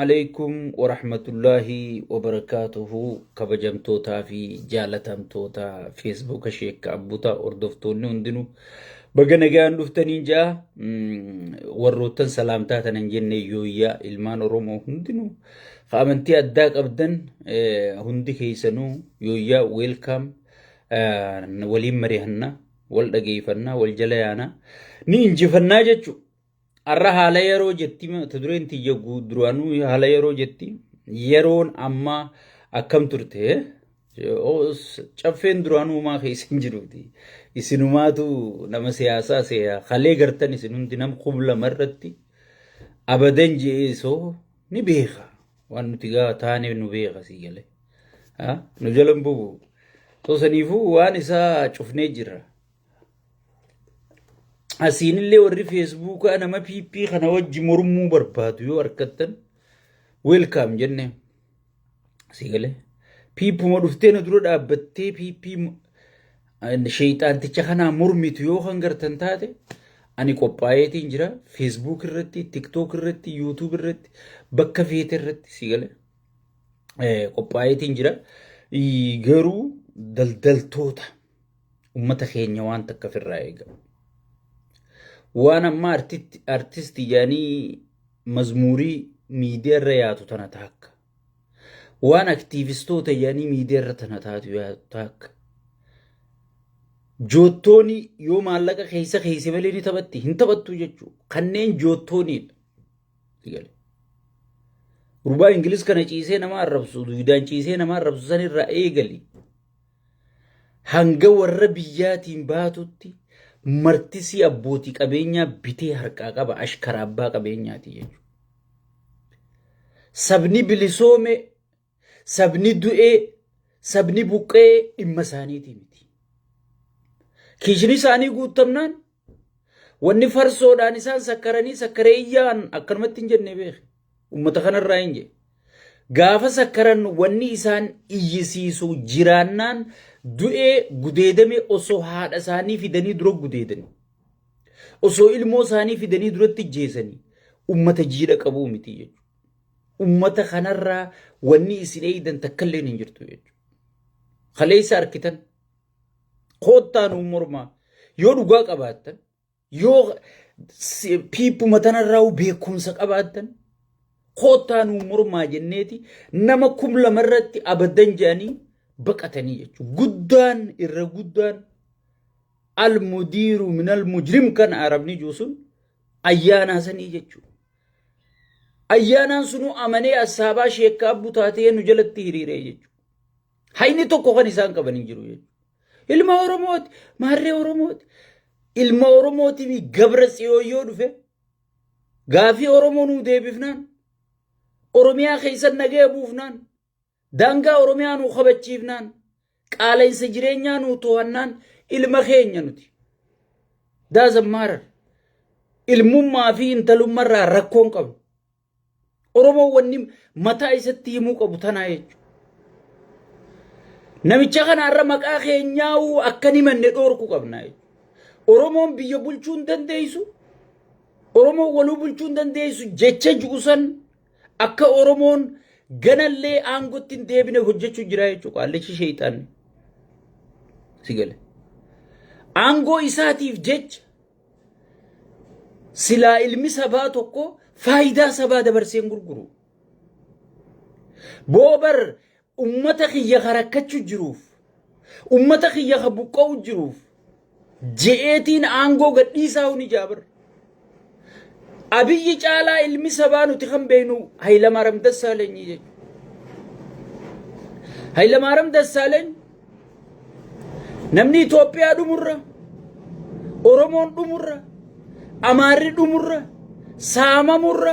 Aleykum warahmatullaahi wabarakaatuhu kabajamtootaa fi jaalatamtoota feesbuuka sheekka abbutaa hordoftoonni hundinuu baga nagaan dhuftaniin ja'a warroottan salaamtaa tanan jenne yooyyaa ilmaan oromoo hundinuu ka amantii addaa qabdan hundi keessanuu yooyyaa weelkaam waliin mari'anna wal dhageeffanna wal jala yaana ni injifannaa jechuudha. Har'a haala yeroo jetti mata dureen tiyya duraanuu haala yeroo jetti yeroon ammaa akkam turte caffeen duraanuu homaa keessa hin jiruuti. Isinumaatu nama siyaasaa seeyaa kalee gartan isin hundi nam 2000 irratti abadan je'ee soo ni beeka. Waan nuti gaa taane nu beeka sii galee. Nu jala hin bu'u. Soo saniifuu waan isaa cufnee jirra. Asiinillee warri feesbuukaa nama PP kana wajji mormuu barbaadu yoo argattan weelkaam jenne. Sii galee. Piipuma dhuftee na dura dhaabbattee PP sheeyxaanticha kanaa mormitu yoo kan gartan taate ani qophaa'eetiin jira. Feesbuuk irratti, TikTok irratti, YouTube irratti, bakka feete irratti sii galee qophaa'eetiin jira. Garuu daldaltoota ummata keenya waan takka ofirraa eega. Waan amma artisti jedhanii mazmuurii miidiyaa irra yaatu tana taakka. Waan aktiivistoota jedhanii miidiyaa irra tana taatu yaatu taakka. Joottooni yoo maallaqa keessa keessa malee ni taphatti hin taphattu jechuudha. Kanneen joottooniidha. Gurbaa Ingiliz kana ciisee nama arrabsu, duudaan ciisee nama arrabsu sanirraa eegali. Hanga warra biyyaatiin baatutti martisii abbootii qabeenyaa bitee harkaa qaba ashkara abbaa qabeenyaati jechuudha. Sabni bilisoome, sabni du'ee, sabni buqqee dhimma isaaniitii miti. Kiishni isaanii guutamnaan wanni farsoodhaan isaan sakkaranii sakkaree iyyaan akkanumatti hin jenne beeke. Uummata kanarraa hin jenne. Gaafa sakkaran wanni isaan iyyisiisu jiraannaan du'ee gudeedame osoo haadha isaanii fidanii dura gudeedani. Osoo ilmoo isaanii fidanii duratti ijjeesanii uummata jiidha qabuu miti jechuudha. Uummata kanarraa wanni isin eeydan takkalleen hin jirtu jechuudha. Kaleessa arkitan koottaa nuu mormaa yoo dhugaa qabaattan yoo piippuma tanarraa beekumsa qabaattan koottaa nuu mormaa jenneeti nama 2000 irratti abadan jedhanii baqatanii jechuudha. Guddaan irra guddaan almudiiru minal mujrim kan arabni jiru sun ayyaanaa sanii jechuudha. Ayyaanaan sunuu amanee assaabaa sheekkaa abbu taatee nu jalatti hiriiree jechuudha. Hayni tokko kan isaan qaban hin jiru jechuudha. Ilma Oromooti, maarree Oromooti. Ilma Oromootii fi gabra tsiyoo yoo dhufe gaafii Oromoo nuu deebifnaan Oromiyaa keessa nagaya buufnaan daangaa Oromiyaa nuu kabachiifnaan qaala'insa jireenyaa nuu to'annaan ilma keenya nuti. Daazan maarar ilmummaa fi intalummarraa rakkoon qabnu. Oromoon wanni mataa isatti himuu qabu tanaa jechuudha. Namicha kana irra maqaa keenyaa'uu akka hin himanne dhoorku qabna jechuudha. Oromoon biyya bulchuu hin dandeessu. Oromoon waluu bulchuu hin dandeessu jecha ji'u san akka Oromoon ganallee aangootti hin deebine hojjechuu jira jechuudha. Qaallichi sheexaanni. Si gale. Aangoo isaatiif jecha Silaa ilmi sabaa tokko faayidaa sabaa dabarsee hin gurguru. Boobar ummata kiyya ka rakkachuu jiruuf, ummata kiyya ka buqqa'u jiruuf je'eetiin aangoo gadhiisaa huni jaabar. Abiyyi caalaa ilmi sabaa nuti kan beeknu Hayilamaariyaam Dassaalenyi jechuudha. Hayilamaariyaam Dassaaleeny namni Itoophiyaa dhumurra, Oromoon dhumurra, Amaarri dhumurra, saamamurra,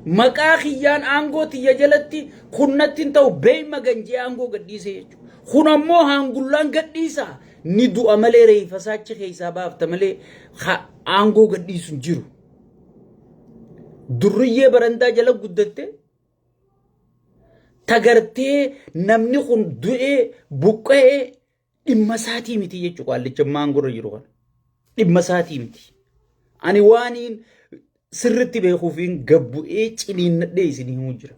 maqaa kiyyaan aangoo tiyya jalatti kunnatti hin ta'u beeyma ganjee aangoo gadhiise jechuudha. Kun ammoo haangullaan gadhiisa ni du'a malee reeffa isaa achi keessaa baafta malee aangoo gadhiisu hin jiru. Durriyyee barandaa jala guddatte tagartee namni kun du'ee buqqa'ee dhimma isaatii miti jechuudha qaallicha maangorra jiru kana. Dhimma isaatii miti. Ani waaniin sirritti beekuufiin gabbu'ee ciniinnadhee isin himuu jira.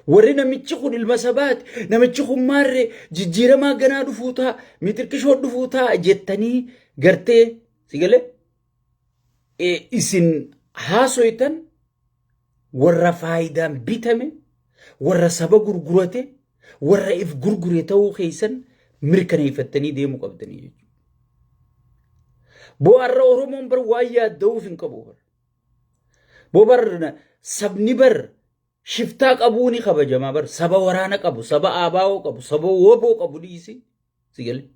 Warri namichi kun ilma sabaati, namichi kun maarree jijjiiramaa ganaa dhufuu ta'a, mixirqishoo dhufuu ta'a jettanii gartee si galee isin haasoytan warra faayidaan bitame, warra saba gurgurate, warra if gurgure ta'uu keessan mirkaneeffattanii deemuu qabdanii jechuudha. Boo har'a Oromoon bar waan yaadda'uuf hin qabu. Boo bar sabni bar shiftaa qabuu ni kabajamaa bar saba waraana qabu, saba ABO qabu, saba WBO qabu dhiisi. Si galee.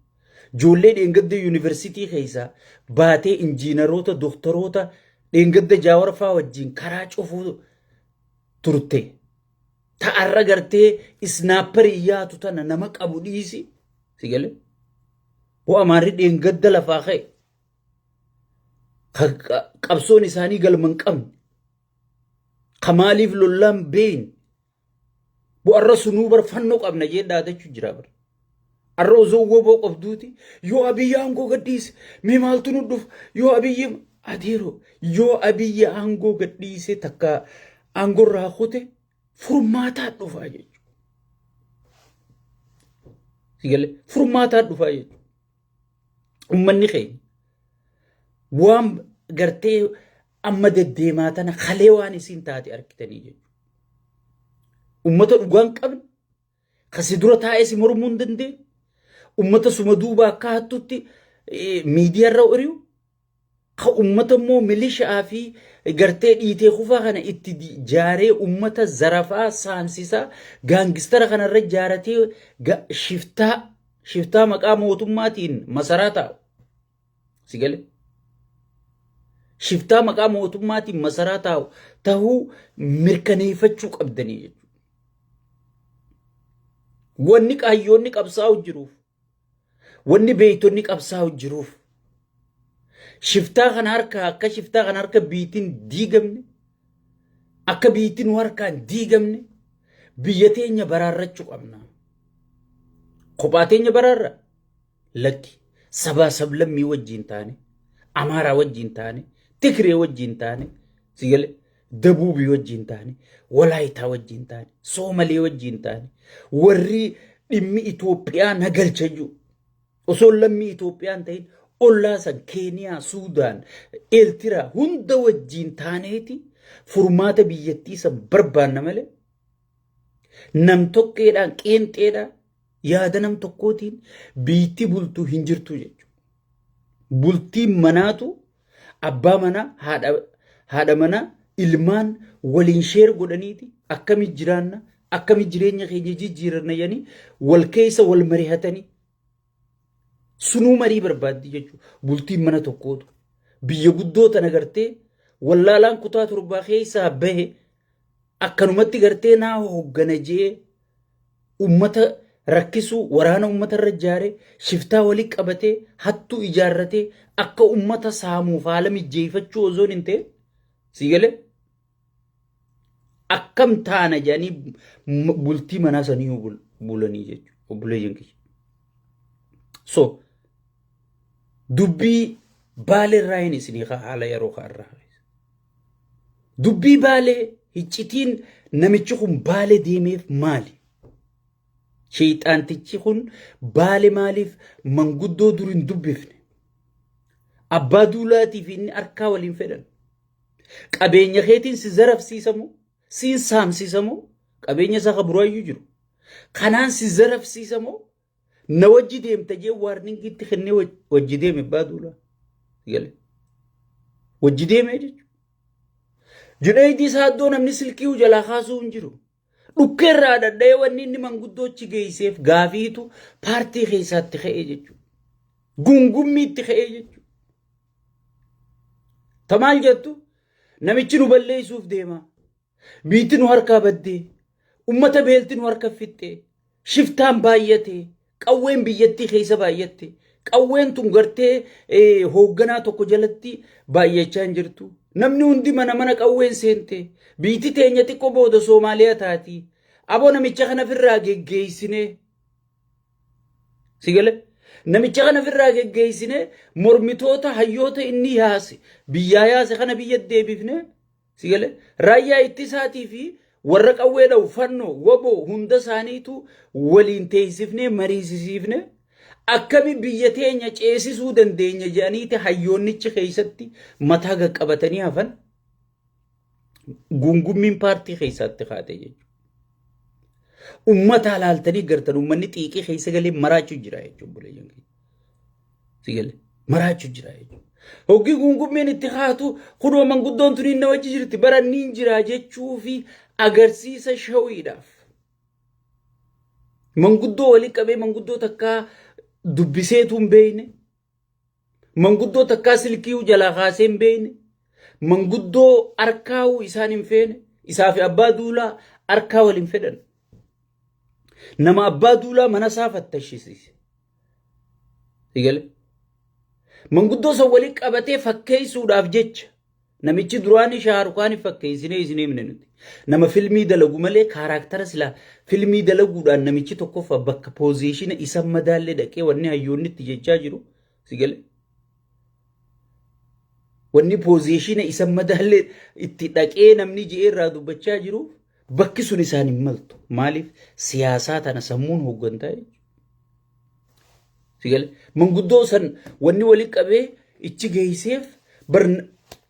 Ijoollee dheengadda yuunivarsiitii keessaa baatee injiinaroota, doktoroota dheengadda Jaawar fa'aa wajjin karaa cufuu turte. Ta'arra gartee isnaapparii yaatu tana nama qabu dhiisi. Si galee. Boo Amaarri dheengadda lafaa ka'e. Qabsoon isaanii galma hin qabne. Ka maaliif lollaan beeyne. Bu'arra sunuu bar fannoo qabna jee dhaadachuu jira bar. Arra osoo woboo qabduuti yoo Abiyyi aangoo gadhiise mee maaltu nu dhufa yoo Abiyyi adeero yoo Abiyyi aangoo gadhiise takka aangoo irraa kute furmaataa dhufaa jechuudha. Sigalee furmaataa dhufaa jechuudha. Uummanni keenya waan gartee amma deddeemaa tana kalee waan isiin taate argitanii jechuudha. Uummata dhugaa hin qabne, kasi dura taa'ee si mormuu hin dandeenye, uummata suma duuba akka hattutti miidiyaarra horiyu, ka uummata immoo milishaa fi gartee dhiitee kufaa kana itti jaaree uummata zarafaa saamsisaa gaangistara kanarra jaaratee shiftaa shiftaa maqaa mootummaatiin masaraa taa'u. Si galee? Shiftaa maqaa mootummaatiin masaraa taa'u tahuu mirkaneeffachuu qabdanii jechuudha. Wanni qaayyoonni qabsaa'u jiruuf, wanni beeytonni qabsaa'u jiruuf, shiftaa kana harka akka shiftaa kana harka biitiin diigamne, akka biitiin nu harkaan diigamne biyya teenya baraarrachuu qabna. Kophaa teenya baraarra. Lakki sabaa sablammii wajjiin taane, Amaaraa wajjiin taane, Tigree wajjiin taane, sigale Dabuubii wajjiin taane, Walaayitaa wajjiin taane, Soomalee wajjiin taane, warri dhimmi Itoophiyaa na galcha jiru. Osoo lammii Itoophiyaa hin ta'in ollaa san Keeniyaa, Suudaan, Eeltiraa hunda wajjiin taaneeti furmaata biyyattii san barbaanna malee nam tokkeedhaan qeenxeedhaan yaada nam tokkootiin biitti bultu hin jirtu jechuudha. Bultiin manaatu abbaa manaa haadha manaa ilmaan waliin sheer godhaniiti akkami jiraanna akkami jireenya keenya jijjiiranna jedhanii wal keessa wal mari'atanii sunuu marii barbaaddi jechuudha. Bultiin mana tokkootu biyya guddoo tana gartee wallaalaan kutaa torbaa keessaa bahe akkanumatti gartee naa hooggana jee ummata rakkisuu waraana ummata irra ijaaree shiftaa walii qabatee hattuu ijaarratee akka ummata saamuuf haala mijjeeffachuu osoo hin ta'in sii galee akkam taana jedhanii bultii manaa sanii bulanii jechuudha obboleeyyan kiyya. So dubbii baalee irraa hin isinii haala yeroo irraa. Dubbii Baalee hiccitiin namichi kun Baale deemeef maali? Sheeyxaantichi kun Baale maaliif manguddoo dur hin dubbifne? Abbaa duulaatiif inni harkaa waliin fedhan. Qabeenya keetiin si zarafsiisamoo? Siin saamsisamoo? Qabeenya isaa ka buraayyuu jiru. Kanaan si zarafsiisamoo? Na wajji deemta jee waarningiitti kennee wajji deeme abbaa duulaa. Gale. Wajji deemee jechuudha. Junaydii Saaddoo namni silkii jalaa kaasuu hin jiru. Dhukkee irraa dhadha'ee wanni inni manguddoochi geesseef gaafiitu paartii keessaatti ka'ee jechuudha. Gungummiitti ka'ee jechuudha. Ta maal jettu? Namichi nu balleessuuf deema. Biitti nu harkaa baddee, ummata beelti nu harka fixxee, shiftaan baay'atee, qawween biyyattii keessa baay'atte, qawween tun gartee hoogganaa tokko jalatti baay'achaa hin jirtu. Namni hundi mana mana qawween seente. Biitti teenya xiqqoo booda Soomaaliyaa taati. Aboo namicha kana firraa geggeessinee. Si gale? Namicha kana ofirraa geggeessine, mormitoota hayyoota inni yaase biyyaa yaase kana biyya deebifne, si galee, raayyaa ittisaatii fi warra qawwee dha'u, fannoo, waboo hunda isaaniitu waliin teessifnee mariisisiifne, akkami biyya teenya ceesisuu dandeenya jedhaniiti hayyoonnichi keessatti mataa qaqqabatanii hafan. Gungummiin paartii keessaatti kaate jechuudha. Ummata laaltanii gartan, uummanni xiiqii keessa galee maraachuu jira jechuudha, buleeyyan keenya. Si galee, maraachuu jira jechuudha. Hoggii gungummiin itti kaatu, kunoo manguddoon tun inni wajji jirti baranniin jira jechuu fi agarsiisa shawiidhaaf. Manguddoo walii qabee, manguddoo takkaa dubbiseetu hin beekne. Manguddoo takkaa silkii jalaa kaasee hin beekne. Manguddoo harkaa'uu isaan hin feene. Isaa fi abbaa duulaa harkaa wal hin fedhan. Nama abbaa duulaa mana isaa fattashisiise. Sigale. Manguddoo san walii qabatee fakkeessuudhaaf jecha, namichi duraanii Shaarukaanii fakkeessinee isin himne nuti. Nama filmii dalagu malee, character silaa filmii dalaguudhaan namichi tokkoffaa bakka position isa madaallee dhaqee, wanni hayyoonni itti jechaa jiru, sigale. Wanni position isa madaallee itti dhaqee namni ji'ee irraa dubbachaa jiru, bakki sun isaan hin maltu. Maaliif? Siyaasaa tana sammuun hooggantaa jechuudha. Sigale. Manguddoo san wanni walii qabee ichi geesseef bar,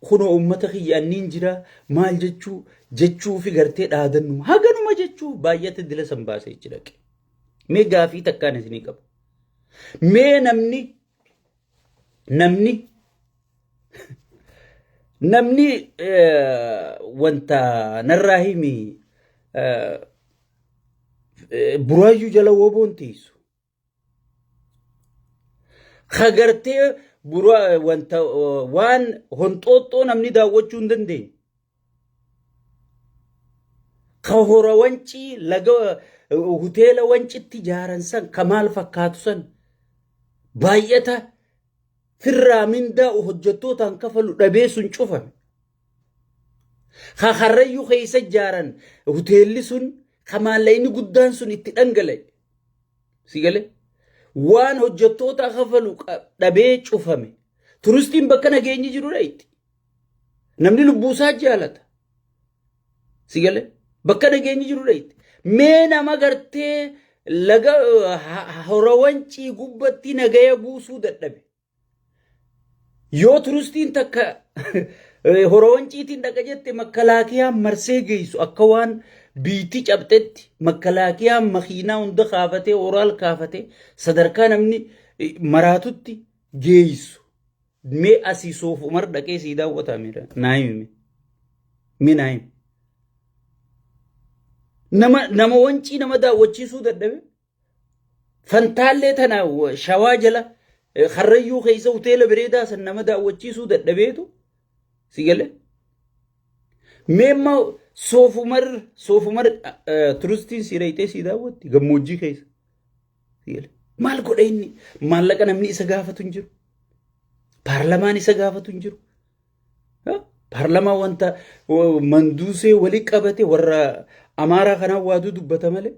kunoo uummata kiyya anniin jira maal jechuu jechuu fi gartee dhaadannu haganuma jechuu baay'ate dila san baasee ichi dhaqe. Mee gaafii takkaan isinii qaba. Mee namni wanta narraa himi, Buraayyuu jala woboon teessu. Kagartee wanta waan honxooxxoo namni daawwachuu hin dandeenye. Ka hora Wancii, laga hoteela Wancitti ijaaran san, ka maal fakkaatu san, baay'ata firraa mindaa hojjettootaan kafalu dhabee sun cufame. Ka Karrayyuu keessa ijaaran hoteelli sun, ka maallaqni guddaan sun itti dhangala'e. Si galee, waan hojjettoota kafalu dhabee cufame. Turistiin bakka nageenyi jiru itti. Namni lubbuusaa jaalata. Si galee, bakka nageenyi jiru itti. Mee nama gartee laga hora Wancii gubbatti nagaya buusuu dadhabe. Yoo turistiin takka hora Wanciitiin dhaqa jette, makkalaakiyaan marsee geessu, akka waan biitti cabxetti makkalaakiyaan makiinaa hunda kaafatee, oraal kaafatee, sadarkaa namni maraatutti geessu. Mee asii Soof Umar dhaqee sii daawwataa miira naa himi. Mee naa himi. Nama Wancii nama daawwachiisuu dadhabe. Fantaallee tana Shawaa jala, Karrayyuu keessa hoteela bareedaa san nama daawwachiisuu dadhabeetu, si galee. Mee amma Soofumar turistiin si reeyxee sii daawwatti gammoojjii keessa. Si galee. Maal godha inni? Maallaqa namni isa gaafatu hin jiru. Paarlamaan isa gaafatu hin jiru. Paarlamaa wanta manduusee walii qabate, warra Amaaraa kanaan waaduu dubbata malee.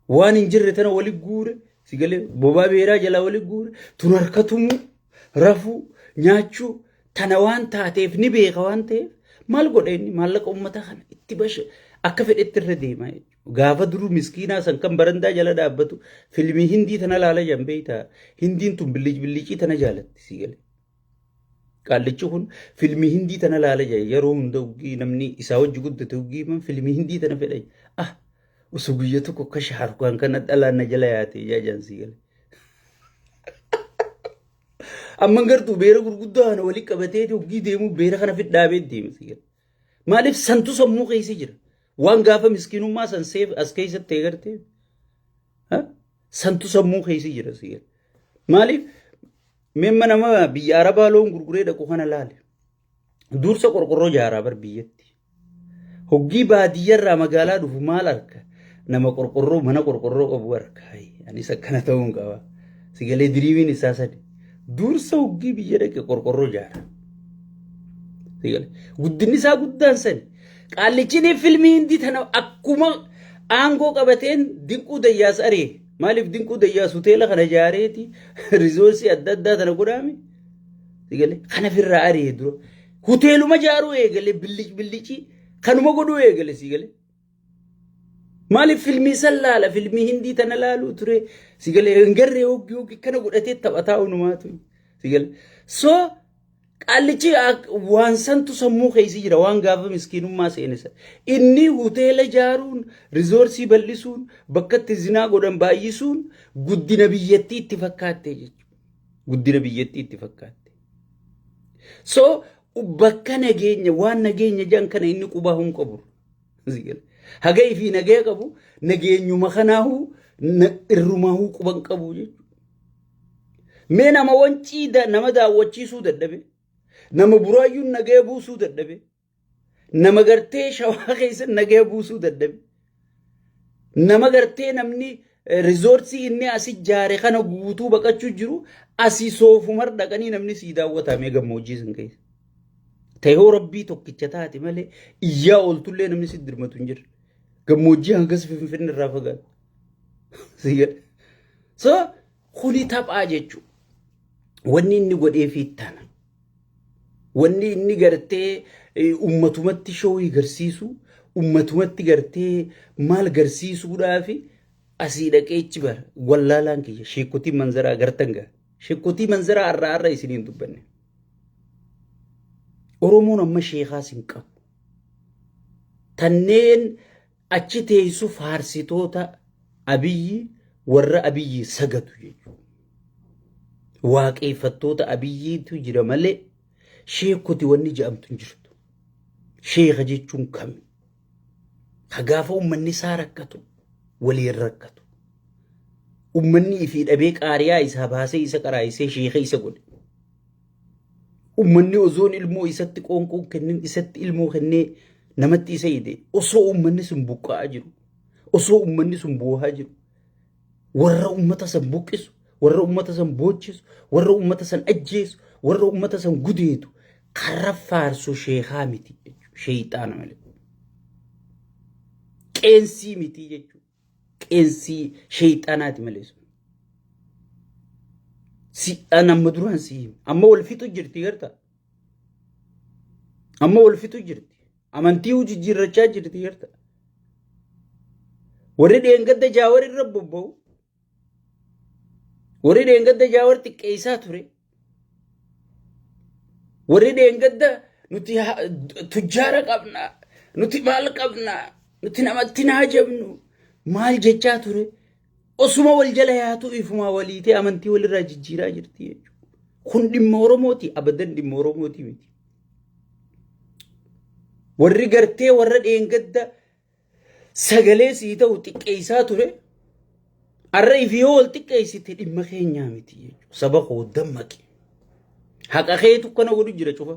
Waan hin jirre tana wali guure, si galee, bobaa beeraa jalaa wali guure tun harkatumuu, rafuu, nyaachuu tana waan taateef ni beeka. Waan ta'eef maal godha inni? Maallaqa uummataa kana itti bashe akka fedhetti irra deema jechuudha. Gaafa duruu miskiinaa san kan barandaa jala dhaabbatu filmii Hindii tana laala jan beektaa? Hindiin tun billic billicii tana jaalatti, si galee. Qaallichi kun filmii Hindii tana laala jira yeroo hunda. Uggii namni isaa wajji guddate uggii man filmii Hindii tana fedha. Ah, osoo guyya tokko akka Shaarukaan kana dhalaan na jala yaate jaajaan, si gale. Amma gartuu beera gurguddaa kana walii qabatee uggii deemu, beera kana fidhaabee deema, si gale. Maaliif? Santu sammuu keessa jira. Waan gaafa miskiinummaa san seef as keessatti eegartee santu sammuu keessa jira, si gale. Maaliif? Meemma nama biyya Arabaa loon gurguree dhaqu kana laale. Dursa qorqorroo jaaraa bar biyyatti. Hoggii baadiyyarraa magaalaa dhufu maal arka? Nama qorqorroo, mana qorqorroo qabu arka. Anis akkana ta'uun qaba. Sigalee, diriimiin isaa sadi. Dursa hoggii biyya dhaqe qorqorroo jaara. Sigalee, guddinni isaa guddaan sani. Qaallichini filmii Hindii tana akkuma aangoo qabateen Dinquu Dayyaas ari'e. Maaliif Dinquu Dayyaas hoteela kana ijaareeti resource adda addaa tana godhaame? Sigalee kana firraa ari'e dura. Hoteeluma ijaaruu eegale, billic billicii kanuma godhuu eegale, sigalee. Maaliif filmii san laala, filmii hindii tana laaluu ture, sigalee, hin garree hoggi hoggi kana godhatee taphataa unumaatu, sigalee. So qaallichi waan santu sammuu keessa jira, waan gaafa miskiinummaa seene sana. Inni hoteela ijaaruun, resource bal'isuun, bakka itti zinaa godhan baay'isuun guddina biyyattii itti fakkaatte jechuudha. Guddina biyyattii itti fakkaatte. So bakka nageenya, waan nageenya jedhan kana inni qubaa hin qabu. Haga ifii nagaya qabu, nageenyuma kanaahuu irrumaahuu quban qabu jechuudha. Mee nama Wancii nama daawwachiisuu dadhabe, nama Buraayyuun nagaya buusuu dadhabe, nama gartee Shawaa keessa nagaya buusuu dadhabe, nama gartee namni resource inni asi ijaare kana guutuu baqachuu jiru, asii Soofumar dhaqanii namni sii daawwatamee gammoojjii sun keessa. Ta'ee Rabbii tokkicha taate malee iyyaa ooltullee namni si dirmatu hin jiru. Gammoojjii hangas Finfinne irraa fagaatu. So kuni taphaa jechuudha. Wanni inni godhee fi tana. Wanni inni gartee ummatumatti showii garsiisu, ummatumatti gartee maal garsiisuudhaafi asii dhaqee ichi bara wallaalaan kiyya sheekotii manzaraa gartan gaa. Sheekotii manzaraa har'a har'a isiniin dubbanne. Oromoon amma sheekaas hin qabu. Tanneen achi teessu faarsitoota Abiyyi, warra Abiyyi sagadu jechuudha. Waaqeeffattoota Abiyyiitu jira malee sheekoti wanni jedhamtu hin jirtu. Sheeka jechuun kami? Ka gaafa uummanni isaa rakkatu waliin rakkatu. Uummanni ifii dhabee qaariyaa isaa baasee isa qaraayisee sheeka isa godhe. Uummanni osoon ilmoo isatti qoonqoon kennin isatti ilmoo kennee namatti isa hidhe, osoo uummanni sun buqqa'aa jiru, osoo uummanni sun boohaa jiru, warra uummata san buqqisu, warra uummata san boochisu, warra uummata san ajjeesu, warra uummata san gudeetu karra faarsu sheekaa miti jechuudha. Sheeyxaana malee. Qeensii miti jechuudha. Qeensii sheeyxaanaati malee sun. Si an amma duraan si hime. Amma wal fixu jirti garta. Amma wal fixu jirti. Amantii jijjiirrachaa jirti garta. Warri dheengadda Jaawar irra bobba'u. Warri dheengadda Jaawar xiqqeessaa ture. Warri dheengadda nuti tujjaara qabna, nuti maal qabna, nuti namatti naa jabnu maal jechaa ture. Osuma wal jala yaatu ifumaa waliitee amantii walirraa jijjiiraa jirti jechuudha. Kun dhimma Oromooti, abadan dhimma Oromooti miti. Warri gartee warra dheengadda sagalee sii ta'u xiqqeessaa ture. Har'a ifi yoo wal xiqqeessite dhimma keenyaa miti jechuudha. Saba koo dammaqe. Haqa keetu kana godhu jira cufa.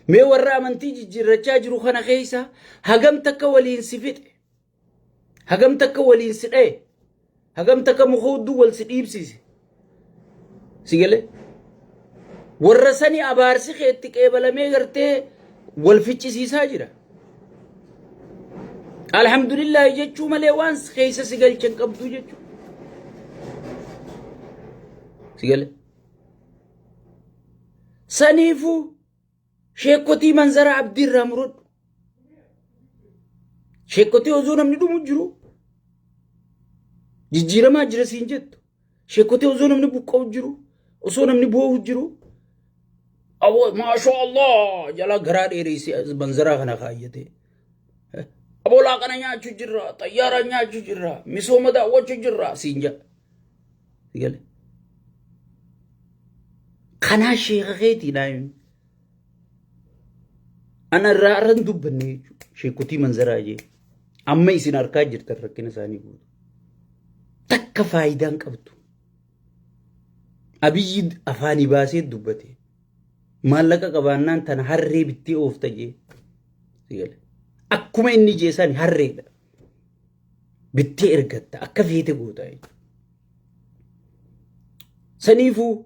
Mee warra amantii jijjiirrachaa jiru kana keessa hagam takka waliin si fixe, hagam takka waliin si dhaye, hagam takka muka hudduu wal si dhiibsiise. Si galee? Warra sani abaarsi keetti qeebalamee gartee wal ficcisiisaa jira. Alhamdulillah jechuu malee waan keessa si galchan qabdu jechuudha. Si galee? Saniifuu sheekotii manzara abdii irraa muradhu. Sheekotii osoo namni dhumu jiru jijjiiramaa jira siin jettu. Sheekotii osoo namni buqqa'u jiru, osoo namni boo'u jiru. Aboo, maasha Allah, jala garaa dheereessee manzaraa kana kaayyate. Aboo, laaqana nyaachuu jirra, xayyaara nyaachuu jirra, misooma daawwachuu jirra siin jedha. Sigale. Kanaa sheeka keetii naa himi. Ana irraa irra hin dubbanne jechuudha. Sheekotii manzaraa jee. Amma isin harkaa jirtan rakkina isaanii guutu. Takka faayidaan qabdu. Abiyyi afaanii baasee dubbate. Maallaqa qabaannaan tana harree bittee oofta jee. Sigale. Akkuma inni jeesaan harreedha. Bittee ergatta, akka feete goota jechuudha. Saniifuu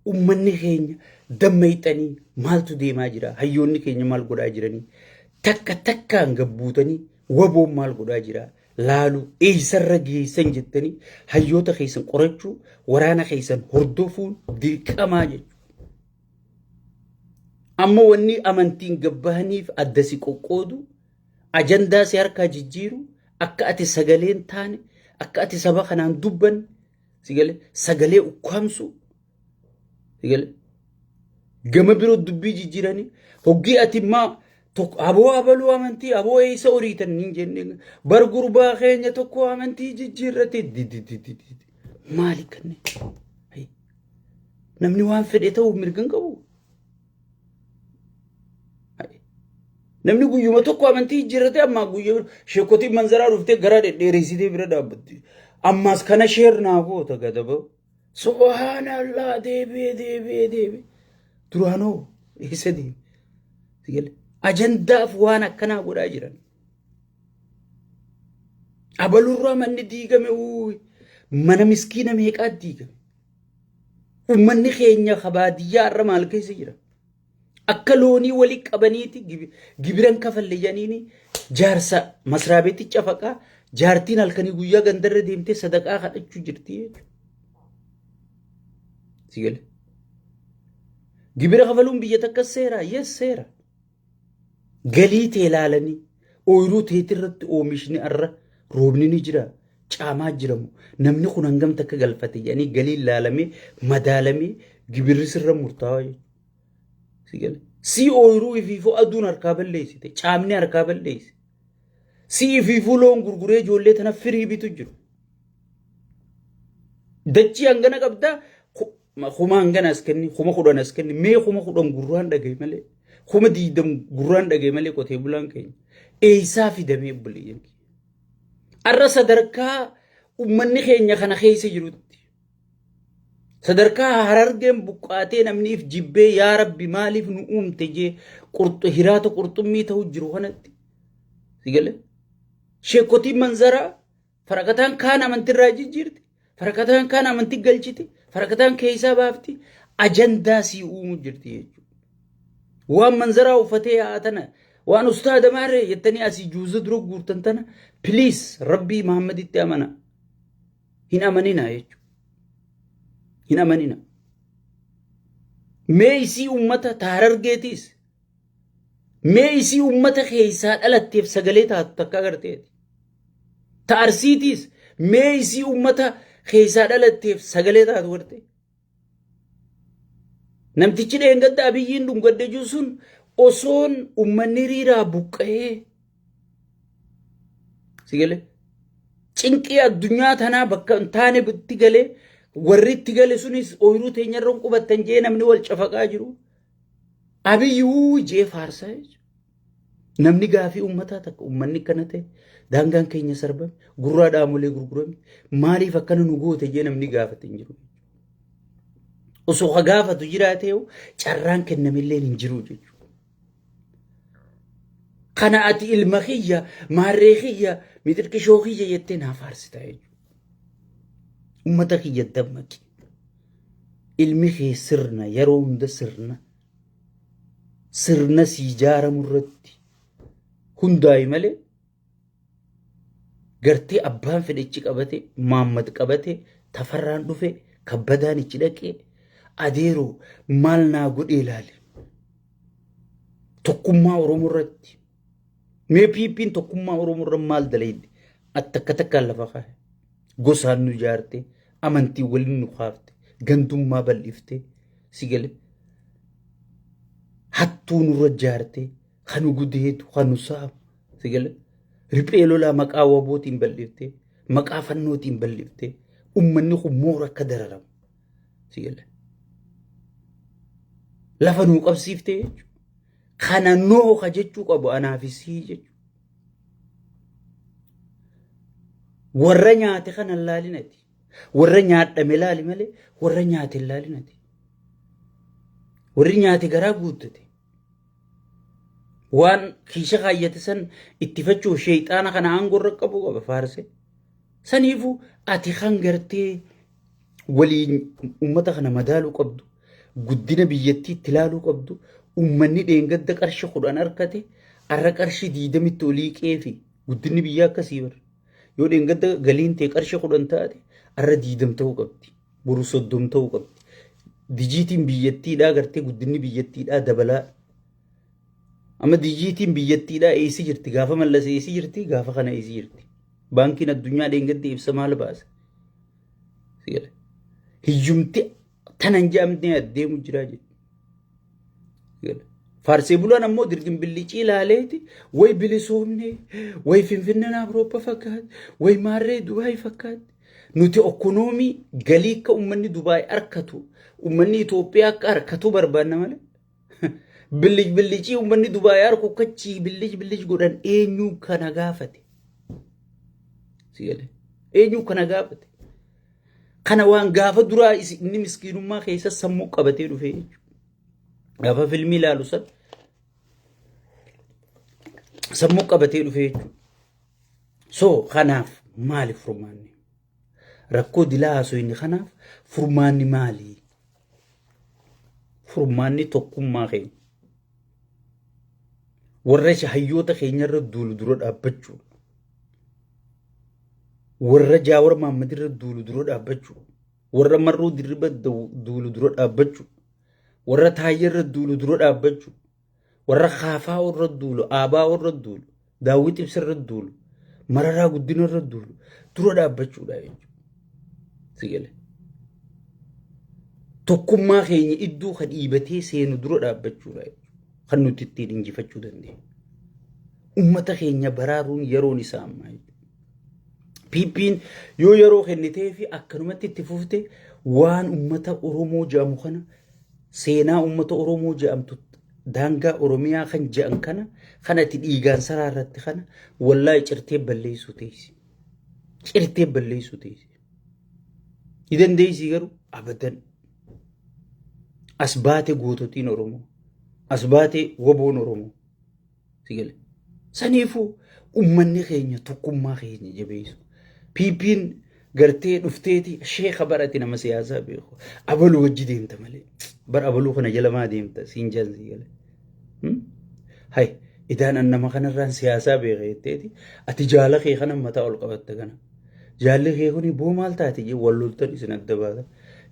ummanni keenya dammayxanii maaltu deemaa jira, hayyoonni keenya maal godhaa jiranii, takka takkaan gabbuutanii waboon maal godhaa jira, laaluu eessarra geessan jettanii hayyoota keessan qorachuu waraana keessan hordofuun dirqamaa jechuudha. Amma wanni amantiin gabbahaniif adda si qoqqoodu ajandaa si harkaa jijjiiru akka ati sagalee hin taane akka ati saba kanaan dubbanne si galee sagalee ukkaamsu si galee gama biroo dubbii jijjiiranii hoggii ati immaa tokko aboo abaluu amantii aboo eessa horiitan hin jenne bar gurbaa keenya tokko amantii jijjiirrate dididididi maali kanneen namni waan fedhe ta'uuf mirga hin qabu. Namni guyyuma tokko amantii jijjiirratee ammaa guyyaa sheekotiin manzaraa dhuftee garaa dhedheereessitee bira dhaabbatti. Ammaas kana sheer naa goota gadaba. Subhaanallah deebi'ee deebi'ee deebi'ee. Duraanoo eessa deeme? Ajandaaf waan akkanaa godhaa jiran. Abalurraa manni diigame mana miskiina meeqaa diigame. Uummanni keenya ka baadiyyaa irra maal keessa jira? Akka loonii walii qabaniiti gibiran kafalle jedhaniini jaarsa masraabeetti cafaqaa jaartiin halkanii guyyaa gandarra deemtee sadaqaa kadhachuu jirti jechuudha. Si gale? Gibira kafaluun biyya takka seera? Yes seera. Galii tee ilaalanii ooyiruu teetirratti oomishni arra roobni ni jira caamaa jiramu namni kun hangam takka galfate jedhanii galii ilaalamee madaalamee gibirri sirra murtaawaa jechuudha. Si gale? Si ooyiruu ifiifuu aduun harkaa balleessite caamni harkaa balleesse. Si ifiifuu loon gurguree ijoollee tana firii bitu jiru. Dachii hangana qabdaa kuma hangana as kenni 10,000 as kenni mee 10,000 gurraan dhagaye malee 20,000 gurraan dhagaye malee qotee bulaan keenya eessaa fidamee obboleeyyan keenya. Arra sadarkaa uummanni keenya kana keessa jirutti sadarkaa harargeen buqqaatee namni if jibbee yaa rabbi maaliif nu uumte jee hiraata qurxummii ta'u jiru kanatti si galee sheekotiin manzaraa Faraqataan kaan amantirraa jijjiirti. Faraqataan kaan amantii galchiti. Faraqataan keessaa baafti. Ajandaa sii uumu jirti jechuudha. Waan manzaraa uffatee yaa'a tana waan ustaada maarree jettanii asii juuza dura guurtan tana please rabbii Muhammaditti amana. Hin amanina jechuudha. Hin amanina. Mee isii uummata taarargeetiis mee isii uummata keessaa dhalatteef sagalee taatu takka agarteeti. Ta Arsiitiis mee isii uummata keessaa dhalatteef sagalee taatu garte. Namtichi dheengadda Abiyyiin dhungadde jiru sun osoon uummanni hiriiraa buqqa'ee si galee cinqii addunyaa tanaa bakka hin taane itti galee warri itti gale sunis ooyiruu teenyarra hin qubattan jee namni wal cafaqaa jiru. Abiyyi wuu jee faarsaa jechuudha. Namni gaafii uummataa takka uummanni akkana ta'e daangaan keenya sarbame gurraa dhaamolee gurgurame maaliif akkana nu goote jee namni gaafate hin jiru. Osoo ka gaafatu jiraatee carraan kennamillee hin jiru jechuudha. Kana ati ilma kiyya maarree kiyya mixirqishoo kiyya jettee naa faarsita jechuudha. Uummata kiyya dammaqi. Ilmi kee sirna yeroo hunda sirna sirna sii ijaaramu irratti hundaa'i malee gartee abbaan fedhe ichi qabate maammad qabate tafarraan dhufe kabbadaan ichi dhaqee adeeroo maal naa godhee ilaale tokkummaa Oromoo irratti mee PPn tokkummaa Oromoo irra maal dalayde takka takkaan lafa kaa'e gosaan nu ijaarte amantii waliin nu kaafte gandummaa bal'ifte si gale hattuu nurra ijaarte kan nu gudeetu kan nu saamu si gale riphee lolaa maqaa wabootiin bal'ifte maqaa fannootiin bal'ifte ummanni kun moora akka dararamu si gale lafa nuu qabsiifte jechuudha. Kana nooka jechuu qabu anaafi sii jechuudha. Warra nyaate kana hin laalinati. Warra nyaadhame laali malee warra nyaate hin laalinati. Warri nyaate garaa guuttate. Waan kiisha kaayyate san ittifachuuf sheexaana kana aangoo irra qabu qaba faarse. Saniifuu ati kan gartee waliin uummata kana madaaluu qabdu guddina biyyattii itti ilaaluu qabdu uummanni dheengadda qarshii 10 argate arra qarshii 20tti olii qeefi guddinni biyyaa akkasii bara. Yoo dheengadda galiin tee qarshii 10 taate, arra 20 ta'uu qabdi. Boru 30 ta'uu qabdi. Dijiitiin biyyattiidhaa gartee guddinni biyyattiidhaa dabalaa. Amma dijiitiin biyyattiidhaa eessi jirti? Gaafa Mallas eessi jirti? Gaafa kana eessi jirti? Baankiin addunyaa dheengadda ibsa maal baase? Hiyyumti tanan jedhamtee adeemu jira jedhu. Faarsee bulaan ammoo dirgin billicii ilaaleeti way bilisoomne, way Finfinneen Awurooppaa fakkaatti, way maarree Dubaay fakkaatti. Nuti okkonoomii galii akka uummanni Dubaay harkatu, uummanni Itoophiyaa akka harkatu barbaanna malee. Billic billicii uummanni Dubaay harku kachii billic billic godhan eenyu kana gaafate? Eenyu kana gaafate? Kana waan gaafa duraa inni miskiinummaa keessa sammuu qabatee dhufe jechuudha. Gaafa filmii ilaalu san sammuu qabatee dhufe jechuudha. So kanaaf maali furmaanni? Rakkoo dilaa haasofni kanaaf furmaanni maali? Furmaanni tokkummaa keenya. Warra hayyoota keenyarra duulu dura dhaabbachuu. Warra Jaawar Mahammad irra duulu dura dhaabbachuu. Warra Marruu Dirriba duulu dura dhaabbachuu. Warra Taayyee irra duulu dura dhaabbachuu. Warra Kaafaa irra duulu, Aabaa irra duulu, Daawwit Ibsa irra duulu, Mararaa Guddina irra duulu dura dhaabbachuudha jechuudha. Si gale. Tokkummaa keenya iddoo kan dhiibatee seenu dura dhaabbachuudha jechuudha. Kan nuti ittiin injifachuu dandeenyu. Uummata keenya baraaruun yeroon isaa ammaa jechuudha. PP'n yoo yeroo kennitee fi akkanumatti itti fufte waan uummata Oromoo jedhamu kana, seenaa uummata Oromoo jedhamtu, daangaa Oromiyaa kan jedhan kana, kan ati dhiigaan saraa irratti kana wallaahi cirtee balleessuu teessi. Cirtee balleessuu teessi. Ni dandeessi garuu abadan. As baate goototiin Oromoo. As baate waboon Oromoo. Si gale. Saniifuu uummanni keenya tokkummaa keenya jabeessu. PP'n gartee dhufteeti sheeka barate nama siyaasaa beeku. Abaluu wajji deemta malee. Bar abaluu kana jala maa deemta siin jaan si gale. Hay idaan an nama kanarraan siyaasaa beeka jetteeti ati jaala kee kana mataa ol qabatta kana. Jaalli kee kuni boo maal taate jee wal loltan isin adda baata.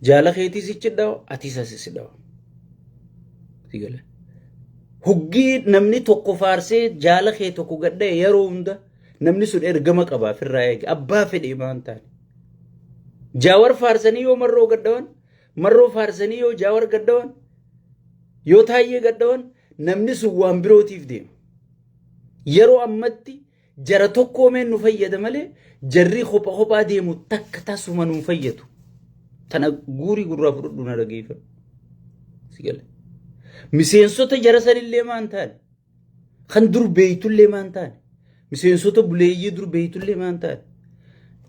Jaala keetii sichi dhawa atis as si dhawa. Si gale. Hoggii namni tokko faarsee jaala kee tokko gadha'e yeroo hunda namni sun ergama qaba ofirraa eege abbaa fedhe maan taane. Jaawar faarsanii yoo Marroo gadhawan, Marroo faarsanii yoo Jaawar gadhawan, yoo Taayyee gadhawan namni sun waan birootiif deema. Yeroo ammatti jara tokkoomeen nu fayyada malee jarri kopha kophaa deemu takka tasuma nu fayyadu. Tana guurii gurraa fudhadhu na dhageeffadhu. Si gale. Miseensota jara sanillee maan taane? Kan dur beeytullee maan taane? Miseensota buleeyyii dur beeytullee maan taane?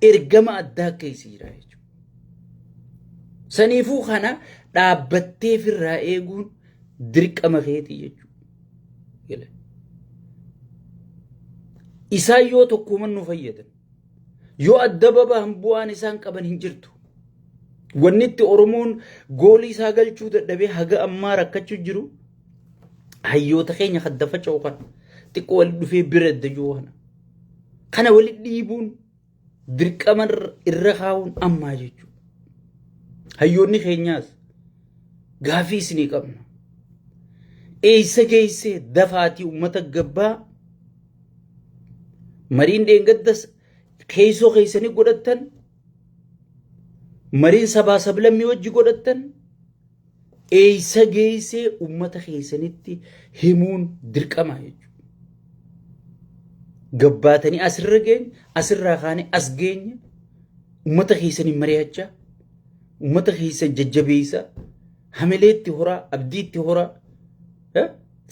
Ergama addaa keessa jira jechuudha. Saniifuu kana dhaabbattee firraa eeguun dirqama keetii jechuudha. Isaan yoo tokkuman nu fayyadan, yoo adda babahan bu'aan isaan qaban hin jirtu. Wanni itti Oromoon goolii isaa galchuu dadhabee haga ammaa rakkachuu jiru hayyoota keenya kadda faca'u kana xiqqoo walitti dhufee bira adda jiru kana. Kana walitti dhiibuun dirqama irra kaa'uun ammaa jechuudha. Hayyoonni keenyaas gaafii isinii qabna. Eessa geessee dafaatii uummata gabbaa mariin dheengaddas keessoo keessanii godhattan, mariin sabaa sablammii wajji godhattan eessa geessee uummata keessanitti himuun dirqama jechuudha. Gabbaatanii asirra geenye, asirraa kaanee as geenye, uummata keessanii mari'achaa, uummata keessan jajjabeessaa, hamileetti horaa, abdiitti horaa,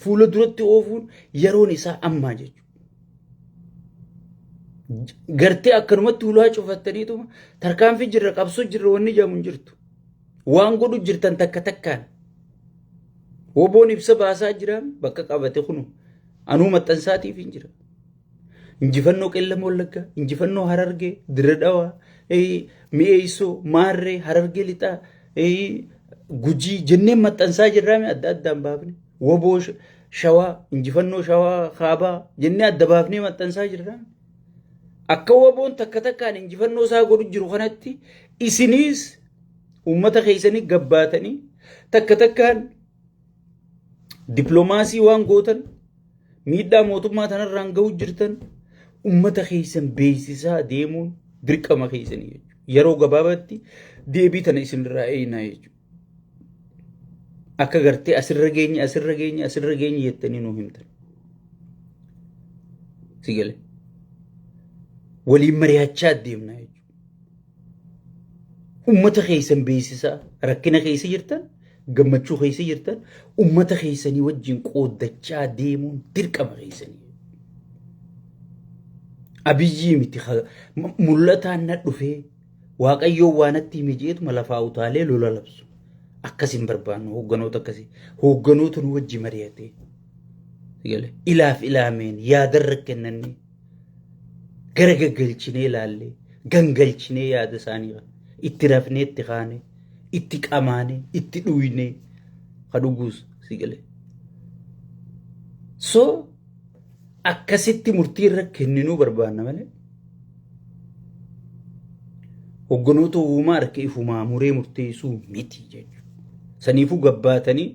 fuula duratti oofuun yeroon isaa ammaa jechuudha. Gartee akkanumatti hulaa cufattaniituma tarkaanfii jirra, qabsoo jirra wanni jedhamu hin jirtu. Waan godhu jirtan takka takkaan. Woboon ibsa baasaa jira bakka qabate kunu anuu maxxansaatiif hin jira. Injifannoo Qellem Wallaggaa, injifannoo Harargee, Dirre Dhawaa, Mi'eessoo, Maarree, Harargee Lixaa, Gujii jennee maxxansaa jirraame adda addaan baafne. Woboo Shawaa, injifannoo Shawaa Kaabaa jennee adda baafnee maxxansaa jirraame. Akka WBOn takka takkaan injifannoo isaa godhu jiru kanatti isiniis uummata keessanii gabbaatanii takka takkaan dippiloomaasii waan gootan, miidhaa mootummaa tanarraan ga'u jirtan uummata keessan beeksisaa deemuun dirqama keessanii jechuudha. Yeroo gabaabaatti deebii tana isinirraa eeynaa jechuudha. Akka gartee asirra geenye, asirra geenye, asirra geenye jettanii nuu himtan. Si galee. Waliin mari'achaa deemna jechuudha. Uummata keessan beeksisaa, rakkina keessa jirtan, gammachuu keessa jirtan uummata keessanii wajjin qooddachaa deemuun dirqama keessanii. Abiyyii miti, mul'ataan na dhufee Waaqayyoon waa natti hime jeetuma lafaa utaalee lola labsu. Akkas hin barbaannu hoogganoota akkasii. Hoogganoota nu wajji mari'atee. Ilaaf ilaameen yaadarra kennannee gara gaggalchinee ilaallee gangalchinee yaada isaanii itti rafnee, itti kaanee, itti qamaanee, itti dhuynee ka dhuguus si galee. So akkasitti murtii irra kenninuu barbaanna malee hogganoota uumaa harka ifumaa muree murteessuu miti jechuudha. Saniifuu gabbaatanii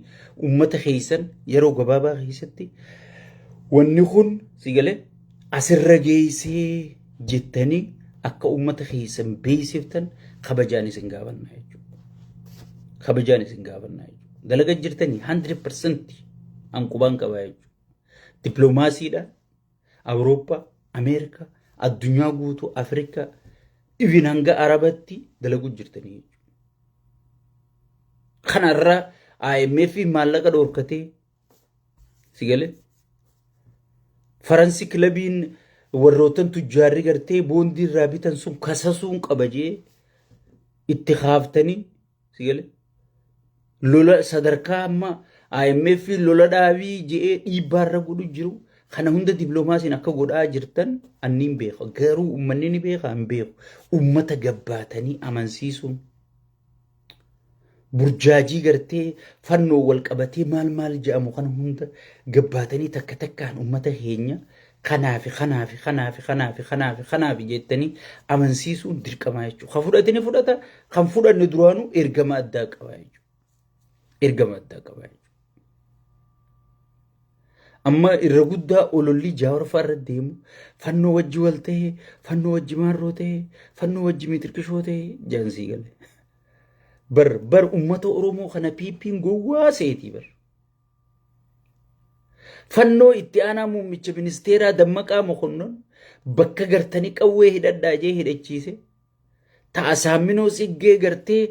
uummata keessan yeroo gabaabaa keessatti wanni kun si galee asirra geessee jettanii akka uummata keessan beeksiftan kabajaan isin gaafanna jechuudha. Kabajaan isin gaafanna jechuudha. Dalaga jirtanii 100% an qubaan qabaa jechuudha. Dippiloomaasiidhaan Awurooppaa, Ameerikaa, addunyaa guutuu, Afrikaa, even hanga Arabatti dalaguu jirtanii jechuudha. Kanarra IMF maallaqa dhoorkatee, si galee, Faransi kilabiin warrootan tujjaarri gartee boondii irraa bitan sun kasasuun qaba jee itti kaaftanii, si galee, lola sadarkaa amma IMF lola dhaabii je'ee dhiibbaarra godhu jiru kana hunda dippiloomaasiin akka godhaa jirtan anniin beeka. Garuu uummanni ni beeka hin beeku. Uummata gabbaatanii amansiisuun burjaajii gartee fannoo wal qabatee maal maal jedhamu kana hunda gabbaatanii takka takkaan uummata keenya kanaafi kanaafi kanaafi kanaafi kanaafi kanaafi jettanii amansiisuun dirqamaa jechuudha. Kan fudhate ni fudhata, kan fudhanne duraanuu ergama addaa qaba jechuudha. Ergama addaa qaba jechuudha. Amma irra guddaa ololli Jaawar fa'aa irra deemu fannoo wajji wal ta'e, fannoo wajji maarroo ta'e, fannoo wajji mitirkishoo ta'e jaansii gale. Bar bar uummata Oromoo kana PP'n gowwaa seetii bar. Fannoo itti aanaa muummicha ministeeraa Dammaqaa Mokonnon bakka gartanii qawwee hidhadhaa jee hidhachiise. Ta'a Saamminoo Tsiggee gartee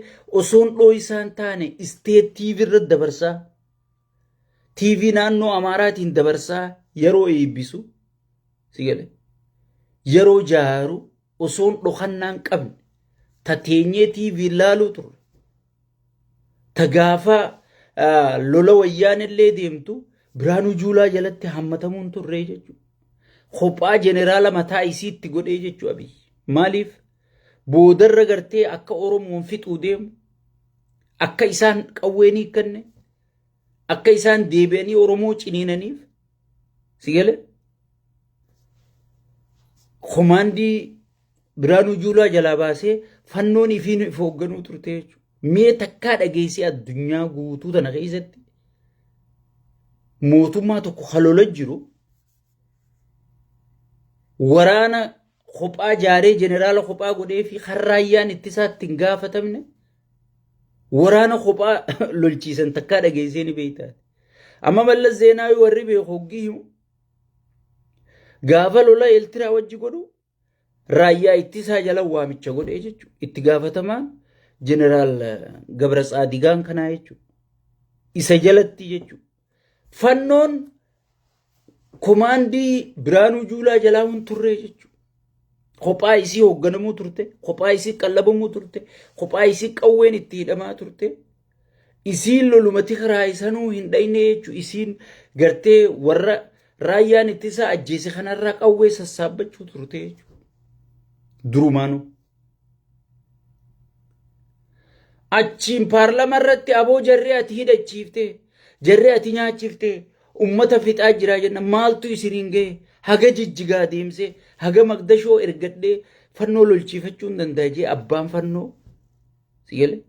osoon dhooysaan taane isteet TV irra dabarsaa. TV naannoo Amaaraatiin dabarsaa yeroo eebbisu si gale. Yeroo jaaru osoon dhokannaan qabne ta teenyee TV laaluu turre. Ta gaafa lola wayyaanillee deemtu Biraanuu Juulaa jalatti hammatamuun turre jechuudha. Kophaa jeneraala mataa isiitti godhee jechuudha Abiy. Maaliif? Boodarra gartee akka Oromoon fixuu deemu, akka isaan qawwee hiikkanne, akka isaan deebi'anii Oromoo ciniinaniif, si galee, komaandii Biraanuu Juulaa jalaa baasee fannoon ifiin if hoogganuu turte jechuudha. Mee takkaa dhageessee addunyaa guutuu tana keessatti mootummaa tokko halola jiru waraana kophaa jaaree, jeneraala kophaa godhee fi kan raayyaan ittisaatti hin gaafatamne waraana kophaa lolchiisan takkaa dhageessee ni beektaa. Amma Mallas Zeenaawii warri beeku hoggii himu gaafa lola Eeltiraa wajji godhu raayyaa ittisaa jala waamicha godhee jechuudha. Itti gaafatamaan jeneraal Gabra Tsaadigaan kanaa jechuudha. Isa jalatti jechuudha. Fannoon komaandii Biraanuu Juulaa jalaa hin turre jechuudha. Kophaa isii hoogganamuu turte, kophaa isii qallabamuu turte, kophaa isii qawween itti hidhamaa turte. Isiin loluma Tigraay sanuu hin dhayne jechuudha. Isiin gartee warra raayyaan ittisaa ajjeese kanarraa qawwee sassaabbachuu turte jechuudha. Durumaanuu. Achiin paarlama irratti aboo jarri ati hidhachiifte, jarri ati nyaachifte ummata fixaa jiraa jenna, maaltu isiniin gahe? Haga Jijjigaa deemsee, haga Maqdashoo ergadhee fannoo lolchiifachuu hin danda'a jee abbaan fannoo. Si galee?